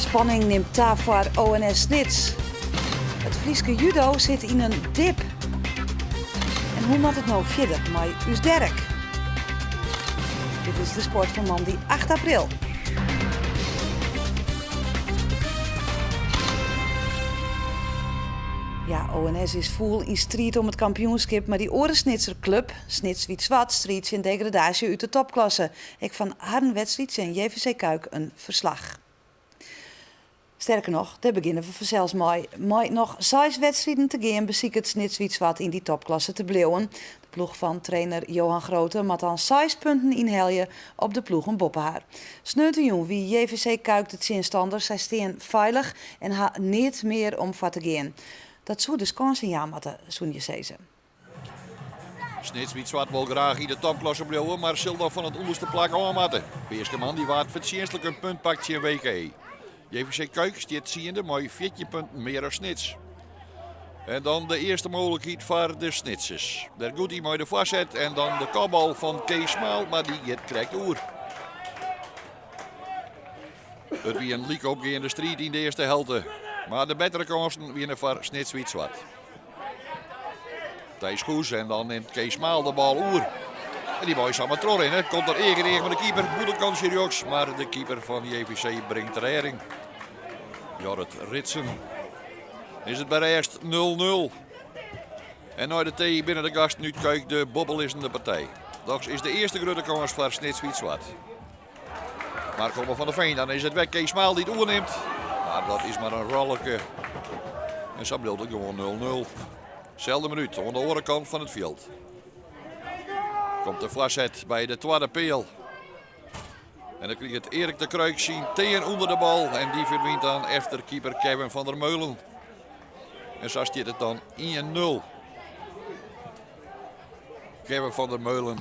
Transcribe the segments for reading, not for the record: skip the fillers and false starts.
Spanning nimt ta foar ONS Snits. It Fryske judo sit yn in dip. En hoe moat it no fierder mei ús Derek? Dit is de sport fan moandei 8 april. Ja, ONS is fûl yn striid om it kampioenskip, mar dy oare Snitser klup, Snits Wyt Swart, striidt tsjin degradaasje út de topklasse. Ek fan harren wedstriid tsjin JVC Cuijk in ferslach. Sterker noch, dêr begjinne we fansels mei. Mei noch seis wedstriden te gean besiket Snits Wyt Swart yn dy topklasse te bliuwen. De ploech fan trainer Johan Groote moat dan seis punten ynhelje op de ploegen boppe har. Sneontejûn wie JVC Cuijk de tsjinstander. Sy stean feilich en ha neat mear om foar te gean. Dat soe dus kânsen jaan moatte, soene je sizze. Snits Wyt Swart wol graach yn de topklasse bliuwe, mar sil dan fan it ûnderste plak ôf moatte. Peaskemoandei waard fertsjinstlik in punt pakt tsjin WKE. JVC Cuijk stiet tsiende mei 14 punten mear as Snits. En dan de earste mooglikheid foar de Snitsers. Derguti mei de foarset en dan de kopbal fan Kees Smaal, mar dy giet krekt oer. It wie in lykopgeande striid yn de earste helte, mar de bettere kânsen wiene foar Snits Wyt Swart. Thijs Goes en dan nimt Kees Smaal de bal oer. En dy mei samar trochrinne. Komt er each yn each mei de keeper. Bûtenkantsje rjochts, mar de keeper fan JVC bringt rêding. Jorrit Ritsen. Is it by rêst 0-0. En nei de tee binne de gasten út Cuijk de boppelizzende partij. Dochs is de earste grutte kâns foar Snits Wyt Swart. Mark Homme van der Veen, dan is it wer Kees Smaal dy't oernimt. Mar dat is mar in rolleke. En sa bliuwt it gewoan 0-0. Selde minút oan de oare kant fan it fjild. Komt de foarset by de twadde peal. En dan kriget Erik de Kruik syn tean ûnder de bal. En dy ferdwynt dan efter keeper Kevin van der Meulen. En sa stiet it dan 1-0. Kevin van der Meulen,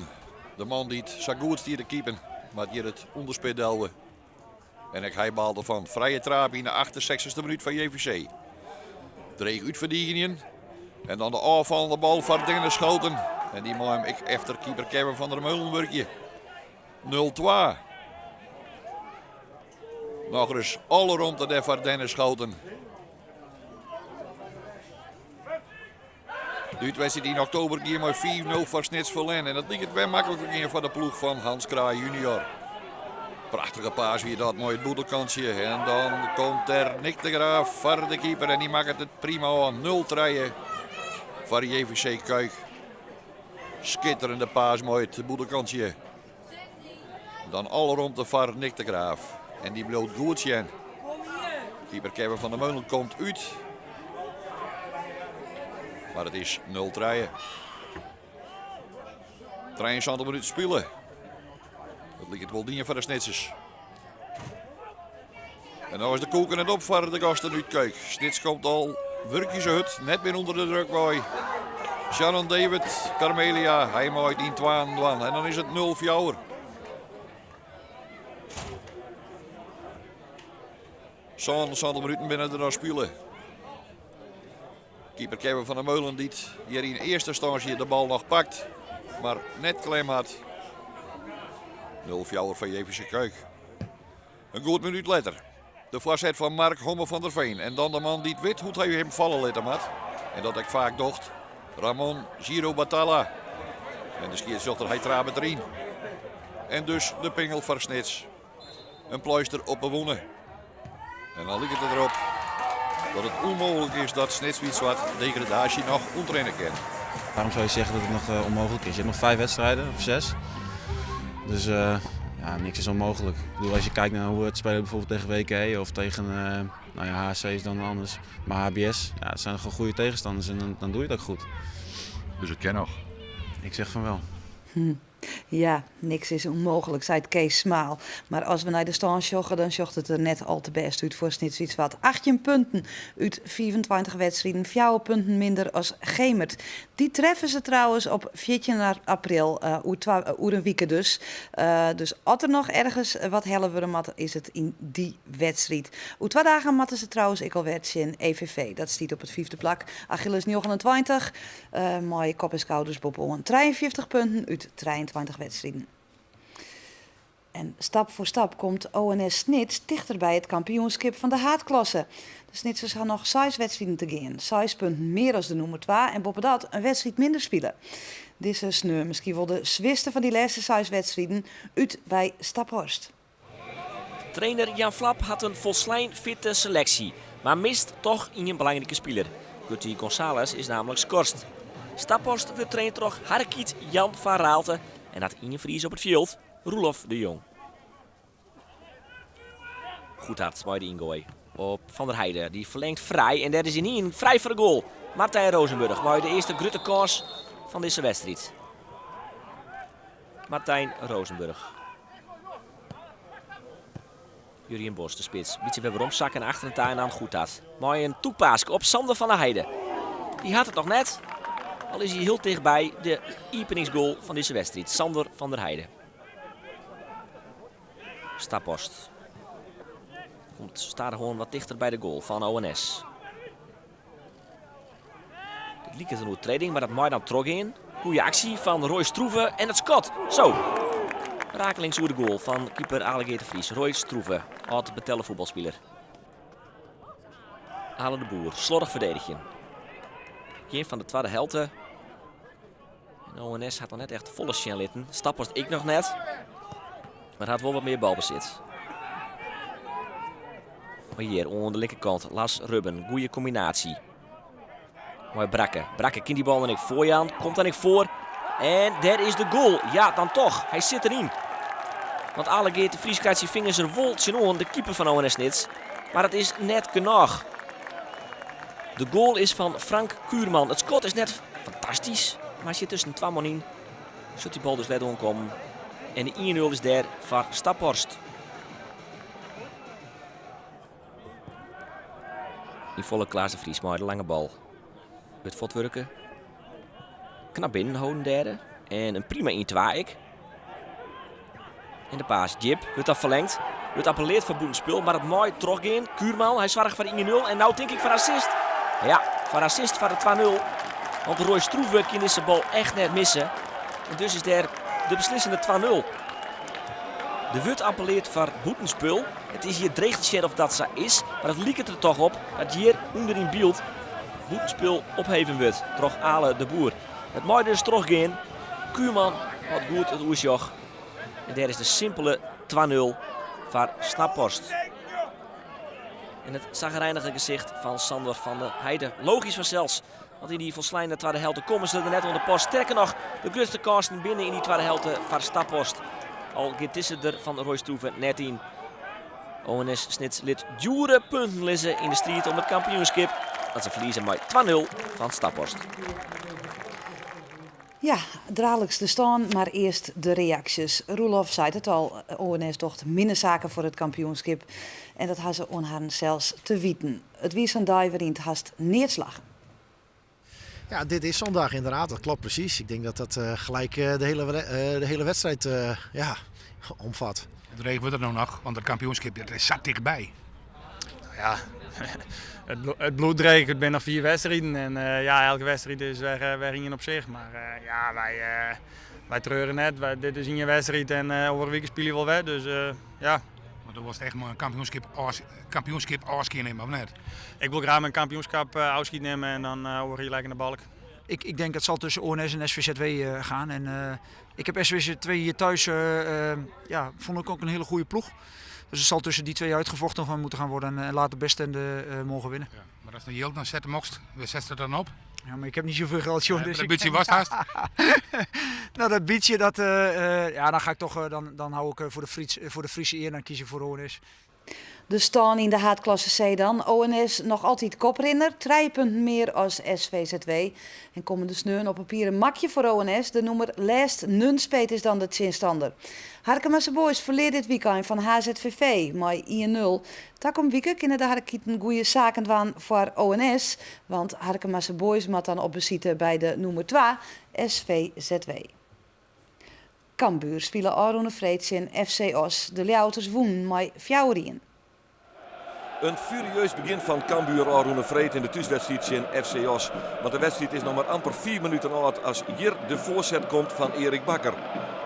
de man dy't sa goed stie te keepen, moat hjir it ûnderspit delwe. En ek hy baalt derfan. Frije traap yn de 68ste minút fan JVC. Dreech útferdigenjen. En dan de ôffallende bal foar Dennis Schouten. En dy mei him ek efter keeper Kevin van der Meulen wurkje. 0-2. Nochris alle romte dêr foar Dennis Schouten. De útwedstriid yn oktober gie mei 5-0 foar Snits ferlern en it liket wer maklik te gean foar de ploech fan Hans Kraay junior. Prachtige paas wie dat mei it bûtenkantsje en dan komt der Nick de Graaf foar de keeper en dy makket it prima ôf 0-3 foar JVC Cuijk. Skitterende paas mei it bûtenkantsje. Dan alle romte foar Nick de Graaf en dy bliuwt goed sjen. Keeper Kevin van der Meulen komt út. Mar it is 0-3. 73 minuten spile. It liket wol dien foar de Snitsers. En no is de koeken net op foar de gasten út Cuijk. Snits komt al wurkje se hurd, net mear ûnder de druk wei. Shannon David, Carmelia, hy mei it yn twaen dwaan. En dan is it 0-4. 77 minuten binne der noch spile. Keeper Kevin van der Meulen dy't hjir yn earste ynstânsje de bal noch pakt, mar net klem hat. 0-4 foar JVC Cuijk. In goed minút letter de foarset fan Mark Homme van der Veen en dan de man dy't wit hoe't hy him falle litte moat en dat ek faak docht, Ramon Giro Batalla. En de skiedsrjochter hy trapet deryn. En dus de pingel foar Snits. In pleister op 'e wûne. En dan liket it derop dat it ûnmooglik is dat Snits Wyt Swart degradaasje noch ûntrinne kin. Waarom zou je zeggen dat het nog eh, onmogelijk is? Je hebt nog vijf wedstrijden of zes. Dus uh, ja, niks is onmogelijk. Ik bedoel, als je kijkt naar hoe het spelen bijvoorbeeld tegen WKE of tegen uh, nou ja, HC is dan anders. Maar HBS, ja, het zijn gewoon goede tegenstanders en dan, dan doe je dat goed. Dus it kin noch? Ik zeg van wel. Ja, niks is ûnmooglik, seit Kees Smaal. Mar as we nei de stân sjogge, dan sjocht it der net al te bêst út foar Snits Wyt Swart. 18 punten út 25 wedstriden, fjouwer punten minder as Gemert. Dy treffe se trouwens op 14 april, uh, oer, twa, eh, oer in wike dus. Uh, dus as der noch ergens wat helle wurde moat, is it yn dy wedstriid. Oer twa dagen moatte se trouwens ek alwer tsjin EVV. Dat stiet op it fyfde plak. Achilles 29. Mei kop en skouders boppe-oan 53 punten út 23 wedstriden. En stap foar stap komt ONS Snits tichter by it kampioenskip fan de haadklasse. De Snitsers ha noch seis wedstriden te gean, seis punten mear as de nûmer twa en boppedat in wedstriid minder spile. Dizze sneon miskien wol de swierste fan dy lêste seis wedstriden, út by Staphorst. Trainer Jan Vlap hat in folslein fitte seleksje, mar mist toch ien belangrike spiler. Guti Gonzalez is nammentlik skorst. Staphorst wurdt traind troch Harrekyt Jan van Raalte en hat ien Fries op it fjild, Roelof de Jong. Goedhart mei de yngoai op Van der Heide. Dy ferlingt frij en dêr is ynien frij foar de goal. Martijn Rozenburg mei de earste grutte kâns fan dizze wedstriid. Martijn Rozenburg. Jurjen Bos, de spits. Bytsje wer weromsakke nei achteren ta en dan Goedhart. Mei in tûkpaaske op Sander van der Heide. Dy hat it noch net. Al is hy hiel tichtby de iepeningsgoal fan dizze wedstriid. Sander van der Heide. Staphorst komt stadichoan wat tichter by de goal fan ONS. Dit liket in oertreding, mar dat mei dan trochgean. Goeie aksje fan Roy Stroeve en it skot. Zo. Rakelings oer de goal fan keeper Ale Geert de Vries. Roy Stroeve, âld betelle fuotbalspiler. Ale de Boer, sloardich ferdedigjen. Begjin fan de twadde helte. En ONS hat noch net echt folle sjen litten. Staphorst ek noch net. Mar hat wol wat mear balbesit. Mar hjir oan de linkerkant Lars Rubben. Goede kombinaasje. Mei Brakke. Brakke kin dy bal dan ek foarjaan. Komt dan ek foar. En dêr is de goal. Ja, dan toch. Hy sit deryn. Want Ale Geert de Vries krijt syn fingers der wol tsjinoan, de keeper fan ONS Snits. Mar it is net genôch. De goal is fan Frank Kuurman. It skot is net fantastysk, mar sit tusken twa man yn. Sjocht dy bal dus let oankommen. En de 1-0 is dêr foar Staphorst. Ynfaller Klaas de Vries mei de lange bal. Wurdt fuortwurke. Knap binnenholden dêr. En in prima 1-2 ek. En de paas djip wurdt dan ferlengd. Wurdt appelleard foar bûtenspul, mar it mei trochgean. Kuurman, hy soarget foar 1-0 en no tink ik foar assist. Ja, foar assist foar de 2-0. Want Roy Stroeve kin dizze bal echt net misse. En dus is dêr de beslissende 2-0. Der wurdt appelleard foar bûtenspul. It is hjir dreech te sjen of dat sa is, mar it liket der toch op dat hjir ûnder yn byld bûtenspul opheven wurdt troch Ale de Boer. It mei dus trochgean. Kuurman hâldt goed it oersjoch. En dêr is de simpele 2-0 foar Staphorst. En it sagrijnige gesicht fan Sander van der Heide. Logysk fansels, want yn dy folsleine twadde helte komme se der net oan de pas. Sterker noch, de grutste kânsen binne yn dy twadde helte foar Staphorst. Al giet dizze der fan Roy Stroeve net yn. ONS Snits lit djoere punten lizze yn de striid om it kampioenskip, dat se ferlieze mei 2-0 fan Staphorst. Ja, daliks de stân, mar earst de reaksjes. Roelof seit it al, ONS docht minne saken foar it kampioenskip en dat ha se oan harren sels te witen. It wie sa'n dei wêryn't hast neat slagge. Ja, dit is zo'n dag inderdaad. Dat klopt precies. Ik denk dat dat gelijk de hele wedstrijd, ja, omvat. Dreech wurdt it no noch, want it kampioenskip dat is sa tichtby. Nou ja, it bliuwt dreech. It binne noch 4 wedstriden en ja, elke wedstriid is wer ien op sich. Mar ja, wy treure net. Dit is ien wedstriid en oare wike spylje we wol wer. Dus ja. Want do wolst echt mei in kampioenskip ôfskie nimme, of net? Ik wol graach mei in kampioenskip ôfskied nimme en dan oare jier lekker nei Balk. Ik denk dat zal tussen ONS en SVZW gaan. En ik heb SVZW hier thuis, ja, vond ik ook een hele goede ploeg. Dus het zal tussen die twee uitgevochten gaan moeten gaan worden en laat de beste mogen winnen. Ja, mar ast no jild dan sette mochtst, wêr setst it dan op? Ja, mar ik heb niet zoveel geld, joh. Ja, dus dat ik bytsje watst hast? Nou, dat bytsje, dat, ja, dan ga ik toch, dan hou ik voor de Friese eer, dan kies ik voor ONS. De stân yn de haadklasse C dan. ONS noch altyd koprinner, trije punten mear as SVZW. En kommende sneon op papier in makje foar ONS. De nûmer lêst Nunspeet is dan de tsjinstanner. Harkemase Boys ferlear dit wykein fan HZVV mei 1-0. Takom wike kinne de Harkiten goede saken dwaan foar ONS, want Harkemase Boys moat dan op besite by de nûmer 2, SVZW. Cambuur spile ôfrûne freed tsjin FC Oss. De Ljouwerters wûnen mei 4-1. In furieus begjin fan Cambuur ôfrûne freed yn de thúswedstriid tsjin FC Oss. Want de wedstriid is noch mar amper 5 minuten âld as hjir de foarset komt fan Erik Bakker.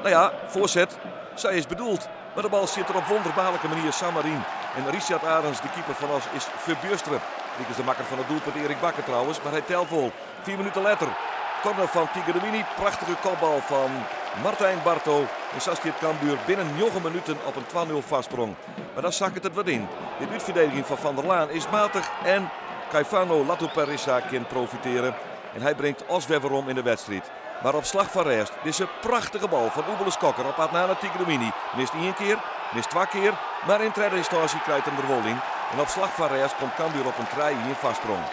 No ja, foarset, sa is bedoeld. Mar de bal sjit der op wonderbaarlike manier samar yn. En Richard Arends, de keeper fan Oss, is ferbjustere. Lykas de makker fan it doelpunt Erik Bakker trouwens, mar hy telt wol. Fiif minuten letter, corner fan Tighadouini, prachtige kopbal fan Martijn Barto. En sa stiet Cambuur binnen njoggen minuten op in twa-nul foarsprong. Mar dan sakket it wat yn. De útferdediging fan Van der Laan is matich en Caifano Latupeirissa kin profiteare. En hy bringt Oss wer werom yn de wedstriid. Mar op slach fan rêst, dizze prachtige bal fan Oebele Skokker op Adnane Tighadouini. Mist ien kear, mist twa kear, mar yn tredde ynstânsje krijt him der wol yn. En op slach fan rêst komt Cambuur op in trije-ien foarsprong.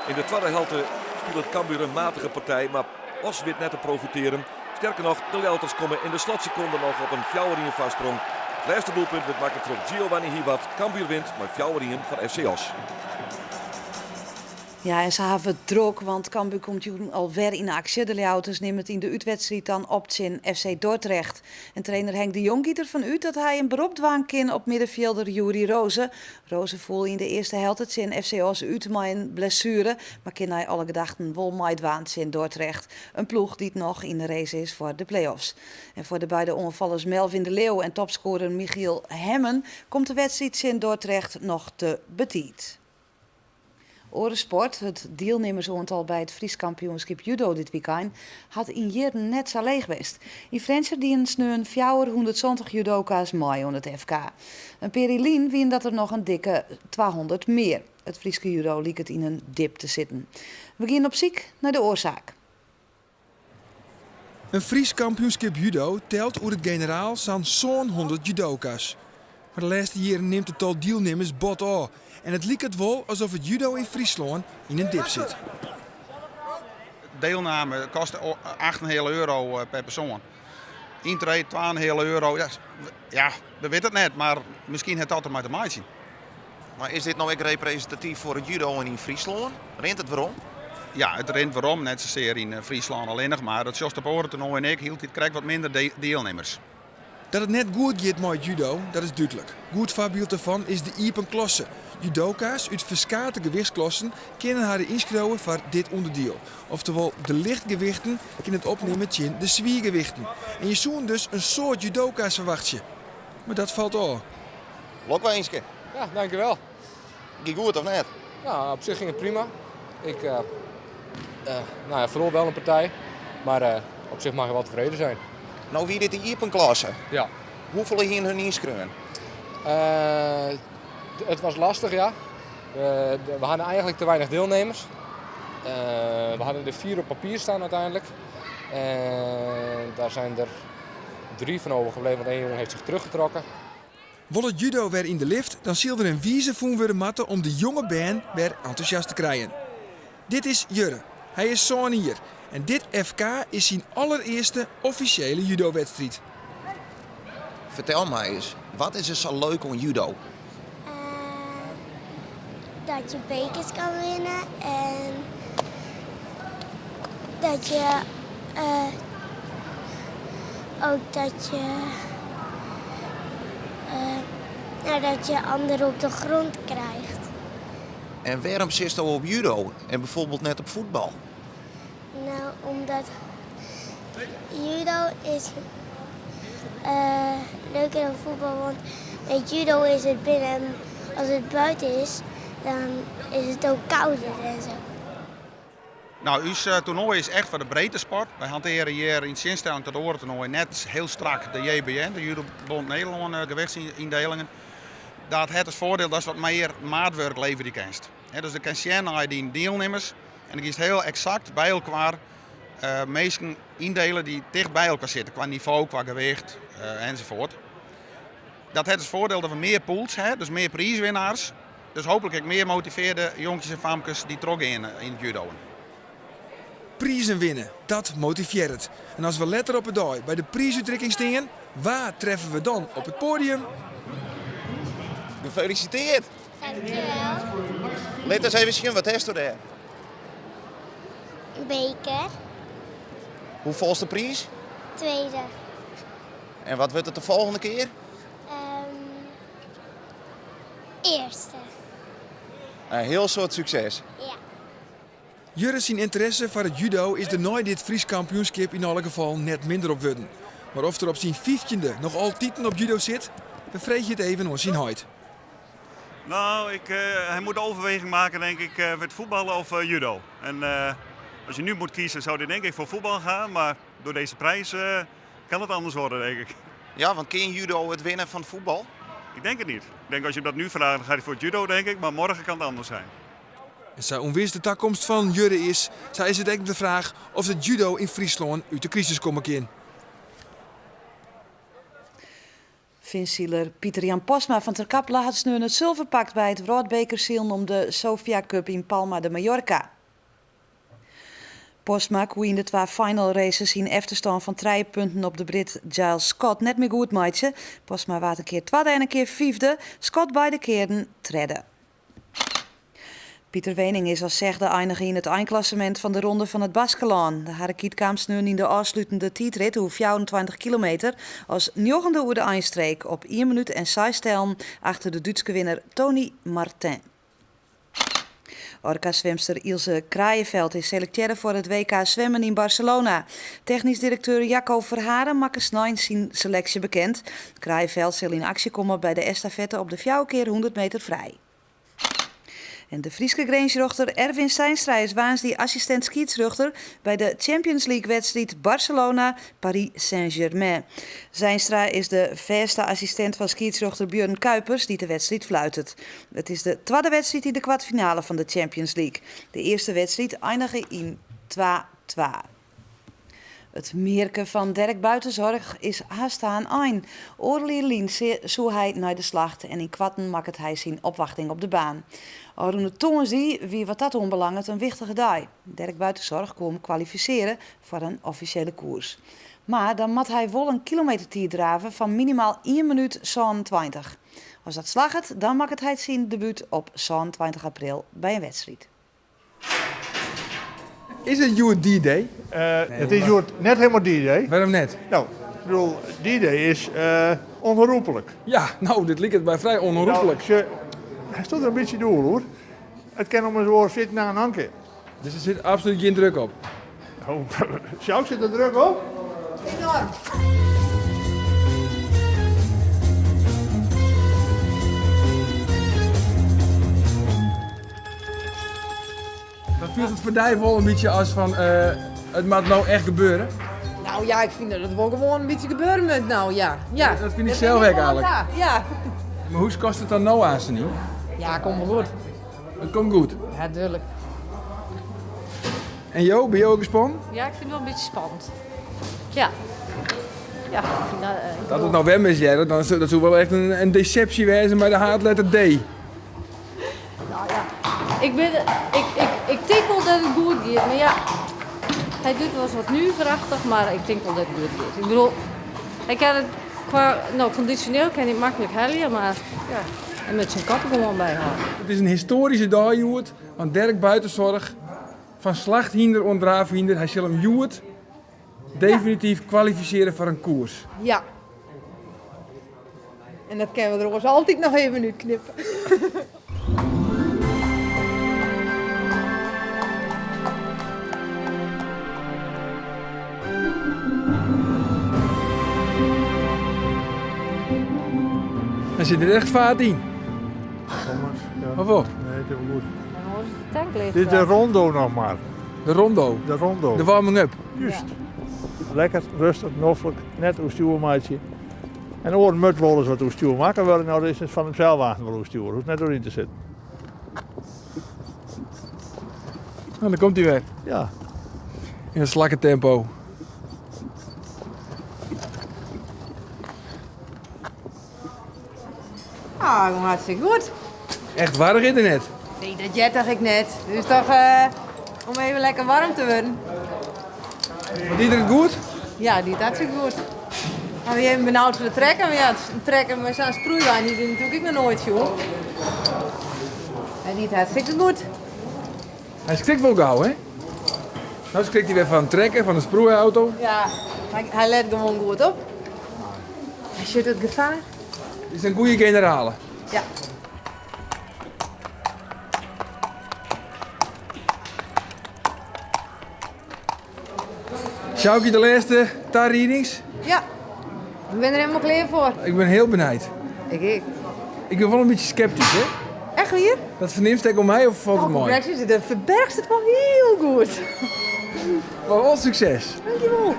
Yn de twadde helte spilet Cambuur in matige partij, mar Oss wit net te profitearen. Sterker noch, de Ljouwerters komme yn de slotsekonde noch op in fjouwer-ien foarsprong. It lêste doelpunt wurdt makke troch Giovanni Hiwat. Cambuur wint mei fjouwer-ien fan FC Oss. Ja, en se hawwe it drok, want Cambuur komt jûn alwer yn aksje. De Ljouwerters nimme it yn de útwedstriid dan op tsjin FC Dordrecht. En trainer Henk de Jong giet derfan út dat hy in berop dwaan kin op middenfjilder Yuri Rose. Rose foel yn de earste helte tsjin FC Oss út mei in blessuere, mar kin nei alle gedachten wol meidwaan tsjin Dordrecht. In ploech dy't noch yn de race is foar de play-offs. En foar de beide oanfallers Melvin de Leeuw en topskoarer Michiel Hemmen komt de wedstriid tsjin Dordrecht noch te betiid. Oare sport, it dielnimmersoantal by it Frysk kampioenskip judo dit wykein hat yn jierren net sa leech west. Yn Frjentsjer dienen sneon 470 judoka's mei oan it FK. In pear jier lyn wienen dat der noch in dikke 200 mear. It Fryske judo liket yn in dip te sitten. We giene op syk nei de oarsaak. In Frysk kampioenskip judo telt oer it generaal sa'n 700 judoka's. Mar de lêste jierren nimt it tal dielnimmers bot ôf en it liket wol asof it judo yn Fryslân yn in dip sit. Deelname kost 8,5 euro per persoan. Yntree 2,5 euro. Ja, we witte it net, mar miskien hat dat der mei te meitsjen. Mar is dit no ek representatyf foar it judo yn Fryslân? Rint it werom? Ja, it rint werom. Net sasear yn Fryslân allinnich, mar dat sjochst op oare toernoaien ek. Hieltyd krekt wat minder dielnimmers. Dat it net goed giet mei it judo, dat is dúdlik. Goed foarbyld dêrfan is de iepen klasse. Judoka's út ferskate gewichtsklassen kinne har ynskriuwe foar dit ûnderdiel. Oftewol, de lichtgewichten kinne it opnimme tsjin de swiergewichten. En je soenen dus in soad judoka's ferwachtsje. Mar dat falt ôf. Lokwinske. Ja, dankjewel. Gie goed of net? Ja, op sich ging it prima. Ik uh, nou ja, verloor wel een partij, maar uh, op zich mag je wel tevreden zijn. No wie dit de iepen klasse. Ja. Hoefolle hiene hun ynskreaun? Het was lastig, ja. We hadden eigenlijk te weinig deelnemers. We hadden er vier op papier staan uiteindelijk. En daar zijn er drie van overgebleven, want één jongen heeft zich teruggetrokken. Wol it judo wer yn de lift, dan sil der in wize fûn wurde moatte om de jonge bern wer entûsjast te krijen. Dit is Jurre. Hy is sân jier en dit FK is syn allerearste offisjele judowedstriid. Fertel my ris, wat is der sa leuk oan judo? Dat je bekers kan winnen en dat je ook dat je, nou, dat je anderen op de grond krijgt. En wêrom sitsto op judo en bijvoorbeeld net op fuotbal? Nou, omdat judo is leuker dan voetbal, want met judo is het binnen en als het buiten is, dan is het ook kouder en zo. Nou, ús toernoai is echt foar de breedtesport. Wy hantearje hjir yn tsjinstelling ta de oare toernoai net hiel strak de JBN, de Judobond Nederlân gewichtsyndelingen. Dat hat as foardiel datst wat mear maatwurk leverje kinst. Dus do kinst sjen nei dyn dielnimmers en dan giest hiel eksakt by elkoar minsken yndele dy't ticht by elkoar sitte kwa nivo, kwa gewicht enzovoort. Dat hat as foardiel dat we mear pools ha, dus mear priiswinnaars. Dus hooplik ek mear motivearde jonkjes en famkes dy't trochgean yn it judoën. Prizen winne, dat motivearret. En as we letter op 'e dei by de priisútrikking stean, wa treffe we dan op it poadium? Gefeliciteerd! Dankjewel. Lit ris even sjen, wat hasto dêr? Een beker. Hoefolste priis? Tweede. En wat wurdt it de folgjende kear? Earste. In hiel soad sukses. Ja. Jurre syn ynteresse foar it judo is der nei dit Frysk kampioenskip yn alle gefallen net minder op wurden. Mar oft er op syn fyftjinde noch altiten op judo sit? We freegje it even oan syn heit. Nou, ik, hij moet de overweging maken denk ik, met voetballen of judo. En als je nu moet kiezen zou hij denk ik voor voetbal gaan, maar door deze prijs kan het anders worden denk ik. Ja, want kin judo it winnen fan fuotbal? Ik denk het niet. Ik denk als je hem dat nu vraagt, dan gaat hij voor het judo denk ik, maar morgen kan het anders zijn. En sa ûnwis de takomst fan Jurre is, sa is it ek de fraach oft it judo yn Fryslân út de krisis komme kin. Finnsiler Pieter Jan Postma fan Terkaple hat sneon it sulver pakt by it wrâldbekersilen om de Sofia Cup yn Palma de Mallorca. Postma koe yn de twa final races syn efterstân fan trije punten op de Brit Giles Scott net mear goed meitsje. Postma waard in kear twadde en in kear fyfde, Scott beide kearen tredde. Pieter Weening is as sechde einige yn it einklassemint fan de Ronde fan it Baskelân. De Harrekyt kaam sneon yn de ôfslutende tiidrit oer 24 kilometer as njoggende oer de einstreek op ien minút en seis tellen achter de Dútske winner Tony Martin. Orca-swimster Ilse Kraaijeveld is selektearre foar it WK swimmen yn Barcelona. Technysk direkteur Jacco Verhaeren makke snein syn seleksje bekend. Kraaijeveld sil yn aksje komme by de estafette op de fjouwer kear 100 meter frij. En de Fryske grinsrjochter Erwin Zeinstra is woansdei assistint skiedsrjochter by de Champions League-wedstriid Barcelona-Paris Saint-Germain. Zeinstra is de fêste assistint fan skiedsrjochter Björn Kuipers, dy't de wedstriid fluitet. It is de twadde wedstriid yn de kwartfinale fan de Champions League. De earste wedstriid einige yn twa-twa. It mearke fan Dirk Buitenzorg is hast ta in ein. Oardel jier lyn soe hy nei de slacht en ynkoarten makket hy syn opwachting op de baan. Ofrûne tongersdei wie wat dat oanbelanget in wichtige dei. Dirk Buitenzorg koe him kwalifisearje foar in offisjele koers. Mar dan moat hy wol in kilometertiid drave fan minimaal ien minút 27. As dat slagget, dan makket hy syn debút op 27 april by in wedstriid. Is it hjoed D-Day? It is hjoed net hielendal D-Day. Wêrom net? No, ik bedoel, D-Day is onherroepelijk. Ja, no, dit liket my frij onherroepelijk. No, hy stiet der in bytsje doel oer. It kin om in oar fit na in anke. Dus der sit absolút gjin druk op? No, Sjouk sit der druk op? Enorm. Dan fielt it foar dy wol in bytsje as fan it moat no echt gebeure? No ja, ik fyn dat it wol gewoan in bytsje gebeure moat no, ja. Ja. Dat fyn ik sels ek eigentlik. Ja. Mar hoe skotst it dan no aanst yn? Ja, komt wol goed. It komt goed? Ja, tuurlijk. En jo, binne jo ek gespannen? Ja, ik fyn it wol in bytsje spannend. Ja. Ja, ik fyn dat, ik Dat it no wer mislearret, dan dat soe wol echt in desepsje wêze mei de haadletter D. Nou ja, ik, bin, ik, ik, ik tink wol dat it goed giet, mar ja, hy docht wolris wat nuverachtich, mar ik tink wol dat it goed giet. Ik bedoel, hy kin it kwa, no, kondisjoneel kin hy it maklik helje, mar ja, hy moat syn kop der gewoan by hâlde. It is in histoaryske dei hjoed, want Dirk Buitenzorg fan slachthynder oant draafhynder, hy sil him hjoed definityf kwalifisearje foar in koers. Ja. En dat kinne we der oars altyd noch even útknippe. Der sit der echt faart yn. Ja. Of wol? Nee, it is wol goed. De tank leech. Dit is de rondo noch mar. De rondo? De rondo. De warming-up. Juist. Lekker, rêstich, noflik, net oerstjoer meitsje. En oaren moat wolris wat oerstjoer makke wurde, no is it fan himsels aanst wol oerstjoer, hoecht net oer yn te sitten. No, dan komt hy wer. Ja. Yn in slakketempo. Ah, gewoan hartstikke goed. Echt warch is er net? Nee, dat heart toch ek net. Dus toch om even lekker warm te wurden. Maar die er it goed? Ja, die it hartstikke goed. Maar we even benaud foar de trekker. Maar ja, in trekker mei sa'n sproeiwein hie ik natuerlik ek noch noait sjoen. Hy die it hartstikke goed. Hy skrikt wol gau, hè? No skrikt hy wer fan in trekker, fan in sproeiauto. Ja, hy let gewoan goed op. Hy sjocht it gefaar. Is in goede generale. Ja. Sjoukje, de lêste tariedings? Ja, ik bin der hielendal klear foar. Ik bin hiel benijd. Ik ek. Ik bin wol in bytsje skeptysk, hè? Echt wier? Dat fernimst ek oan my of falt it mei? Oh, dat ferberchst it wol hiel goed. Mar wol sukses. Dankjewol.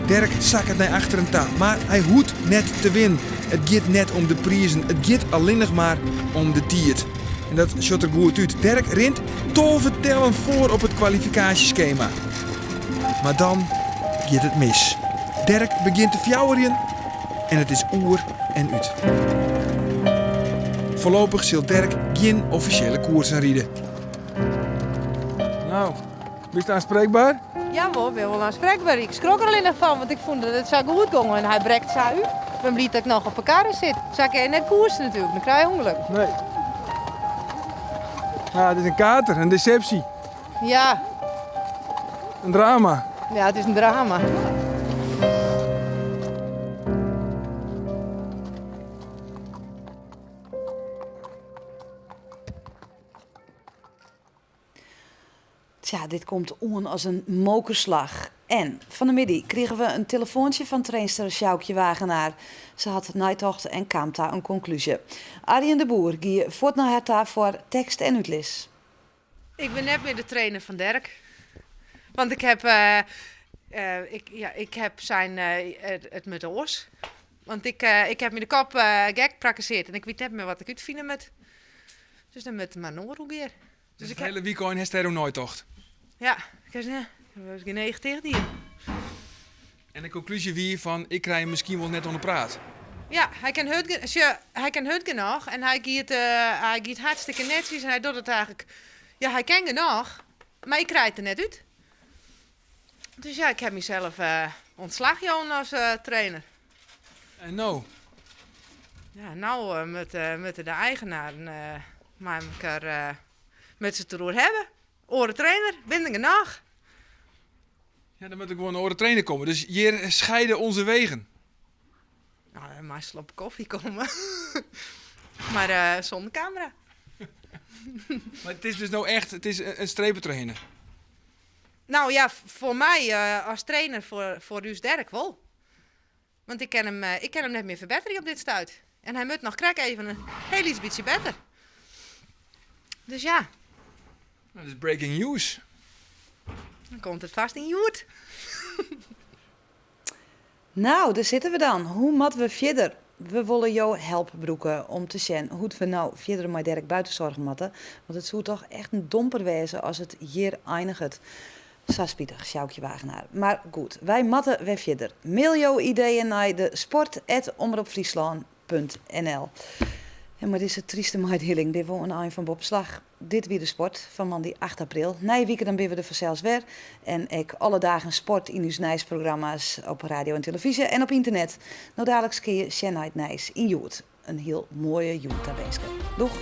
Dirk sakket nei achteren ta, mar hy hoecht net te winnen. It giet net om de prizen, it giet allinnich mar om de tiid. En dat sjocht der goed út. Dirk rint 12 tellen foar op it kwalifikaasjeskema. Mar dan giet it mis. Dirk begjint te fjouwerjen en it is oer en út. Foarlopich sil Dirk gjin offisjele koersen ride. No, bist oanspreekber? Jawol, ik bin wol oanspreekber. Ik skrok der allinnich fan, want ik fûn dat it sa goed gong en hy brekt sa út. Ik bin bliid dat ik noch op 'e karre sit. Sa kin je net koersen natuerlik, dan krije je ûngelok. Nee. Ja, it is in kater, in desepsje. Ja. In drama. Ja, it is in drama. Tsja, dit komt oan as in mokerslach. En fan 'e middei krigen we in telefoantsje fan trainster Sjoukje Wagenaar. Se hat neitocht en kaam ta in konklúzje. Arjen de Boer gie fuort nei har ta foar tekst en útlis. Ik bin net mear de trainer fan Dirk. Want ik heb, ik, ja, ik heb sein, it moat oars. Want ik, ik heb my de kop gek prakkesearre en ik wit net mear wat ik útfine moat. Dus dan moat mar in oar oer. Dus it hiele wykein hast dêroer neitocht? Ja, ik ha der gjin each ticht dien. En de konklúzje wie fan, ik krij him miskien wol net oan de praat. Ja, hy kin hurd, sjoch, hy kin hurd genôch en hy giet, hy giet hartstikke netsjes en hy docht it eigentlik, ja, hy kin genôch, mar ik krij it der net út. Dus ja, ik ha mysels ûntslach jûn as trainer. En no? Ja, no moatte de eigenaren mei elkoar moatte se it deroer hawwe. Oare trainer, binne der genôch. Ja, dan moat der gewoan in oare trainer komme. Dus hjir scheiden onze wegen. Nou, dan mei slop kofje komme. Mar uh, sûnder kamera. Mar it is dus no echt, it is in streep dertrochhinne. Nou ja, foar my uh, as trainer foar, foar ús Dirk wol. Want ik kin him, uh, ik kin him net mear ferbetterje op dit stuit. En hy moat noch krekt even in hiel lyts bytsje better. Dus ja. Dat is breaking news. Dan komt it fêst yn Hjoed. Nou, dêr sitte we dan. Hoe moatte we fierder? We wolle jo help brûke om te sjen hoe't we no fierder mei Dirk Buitenzorg moatte. Want it soe toch echt in domper wêze as it hjir einiget. Sa spitich, Sjoukje Wagenaar. Mar goed, wy moatte wer fierder. Mail jo ideeën nei de sport@omropfryslân.nl. En mei dizze tryste meidieling binne we oan de ein fan Boppeslach. Dit wie de sport fan moandei 8 april. Nije wike dan binne we der fansels wer. En ek alle dagen sport yn ús nijsprogramma's op radio en telefyzje en op ynternet. No daliks kinne je sjen nei it nijs yn Hjoed. In hiel moaie jûn tawinske. Doeg!